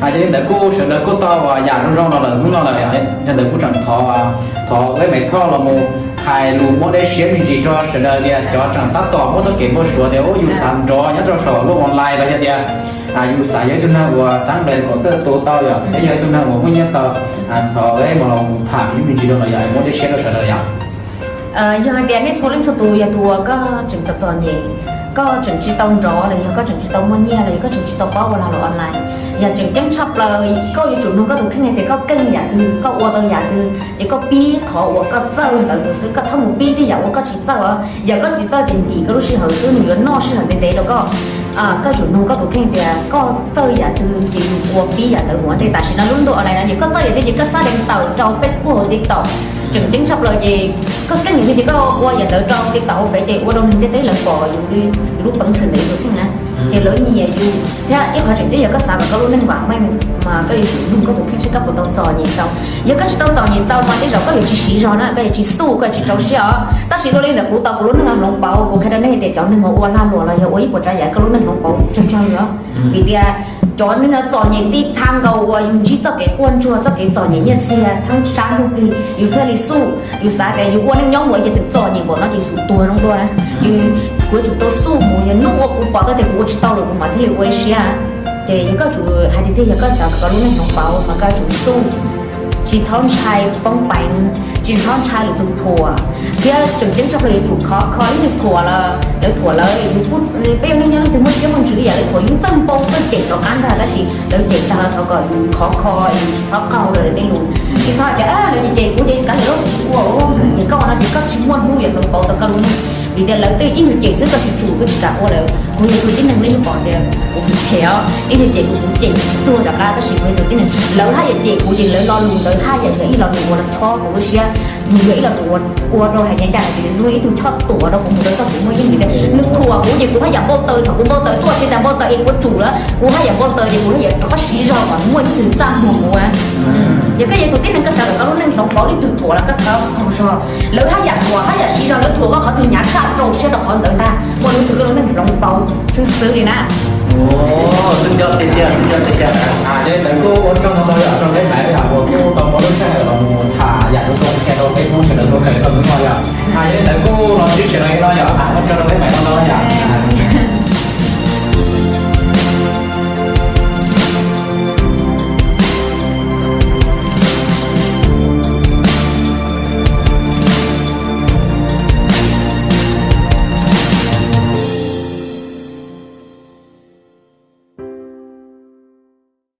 Yog li ntawd kuj sawv daws kuj tau yam zoo zoo no lawm hnub no lawm, yog li ntawd kuj tseem thov, thov peb Maim Thoj los mus hais lus muab dej siab me ntsis rau sawv daws tias cov tseem tab tom muab txoj kev npau suav tias ub yus xav nrov nyob rau saum lub online los yog tias yus xav yog ib tug neeg uas xav nplais kom tawj tus tau yom, thiab yog ib tug neeg uas muaj nyiaj tau, thov peb mus los mus tham me ntsis rau los yog muab dej siab rau sawv daws yom. Yog hais tias nej txhua leej txhua tus yog tus uas koj tseem txom txom nyem, koj tseem tsis tau nrov los yog koj tseem tsis tau muaj nyiaj los yog koj tseem tsis tau paub ua lag luam online, yog tseem ceeb tshaj plaws koj yuav tsum nug koj tus kheej hais tias koj keej yam twg, koj ua tau yam twg ces koj pib qhov uas koj txawj ntawd mus xwb, koj txhob mus pib tej yam uas koj tsis txawj os. Yog koj tsis txawj ces ntim koj lub sij hawm xwb, nws yuav noj sij hawm ntev ntev rau koj. Koj yuav tsum nug koj tus kheej tias koj txawj yam twg ces yus ua pib yam ntawd mus ua ntej. Tam sim no lub ntuj online no ces koj txawj yam twg ces koj xav deev tawm rau Facebook, TikTok. Tseem ceeb tshaj plaws ces koj keej yam twg ces koj ua yam ntawd rau TikTok hauv Fev ces ua rau neeg ntiaj teb lawv pom yus, yus lub peev xwm ntawm yus tus kheej na, ces lawv nyiam yus. Thiab ib qhov tseem ceeb yog koj xav kom koj lub neej vam meej mas koj yuav tsum nug koj tus kheej seb koj puas tau txom nyem txaus. Yog koj tsis tau txom nyem txaus mas tej zaum koj yuav tsis siv zog na, koj yuav tsis xub, koj yuav tsis rau siab os. Tab sis dua li ntawm kuv tau kuv lub neej hloov pauv, kuv qhia rau nej tias cov neeg uas ua lag luam los yog ua ib puas tsav yam koj lub neej hloov pauv tsawg tsawg os. Vim tias cov neeg no txom nyem tib txha nkaus uas yus ntsib txoj kev quaj ntsuag, txoj kev txom nyem nyiaj txiag thoob sab ntsuj plig yus thiaj li xub. Yus xav tias yus ua neej nyob mus ces tseem txom nyem npaum no ces yus tuag zoo dua na. Yus, kuv yuav tsum tau xub mus, yog hnub uas kuv pom tau tias kuv ua tsis tau lawm kuv mam thiaj li ua ib siab. Ces yog koj tsum hais tiag tiag, yog koj xav kom koj lub neej hloov pauv mas koj yuav tsum xub, tsis txhob ntshai poob peev, tsis txhob ntshai lwm tus thuam, thiab tseem ceeb tshaj plaws yuav tsum khov kho. Ib tug thuam los lawv thuam lawv, yus kuj, peb ua neej nyob leej twg muaj siab muaj ntsws ib yam, lawv thuam yus txawj npau txawj cem rov qab ntag, tab sis lawv cem tag los thov kom yus khov kho, yus tsis txhob qaug rau lawv tej lus. Tsis txhob tias lawv cem cem kuv ces kav liam lauj, kuv ua, es koj ua no ces koj tsis muaj hnub yuav hloov pauv tau koj lub neej. Vim tias lawv tej ib nyuag cem xwb koj tsis tsum, koj tsis kam ua lawm. Kuv yog tus tib neeg nej yeej pom tias kuv phem os, ib nyuag cem kuv, kuv cem tsis tuag rov qab, tab sis kuv yog tus tib neeg lawv haj yam cem kuv ces lawv lo lus ntawd haj yam yog ib lo lus uas chob kuv lub siab, nws yog ib lo lus uas ua rau hais ncaj ncaj hais tias zoo li ib tug chob tuam rau kuv mus rau txoj kev muaj yeej. Vim tias nws thuam kuv ces kuv haj yam npau taws, thaum kuv npau taws tuaj tsis tas npau taws es kuv tsum lawm, kuv haj yam npau taws ces kuv haj yam rov qab siv zog kom muaj ib tug txaj muag kuv. Yog koj yog tus tib neeg koj xav kom koj lub neej hloov pauv, leej twg thuam los koj txhob qaug zog. Lawv haj yam thuam haj yam siv zog, lawv thuam koj qhov twg hnyav tshaj rau siab rau qhov ntawd ntag, muaj leej twg koj lub neej hloov pauv xwb xwb li na. Xwb cov tiag tiag, xwb cov tiag tiag. Yog li ntawd kuj ua tsaug ntau ntau yom rau peb Maim yom uas kuj tau muaj lub sij hawm los mus tham yam zoo zoo qhia rau peb Hmoob sawv daws tau kawm tau hnub no yom. Yog li ntawd kuj los ntsib sawv daws li no yom, ua tsaug rau peb Maim ntau ntau yom.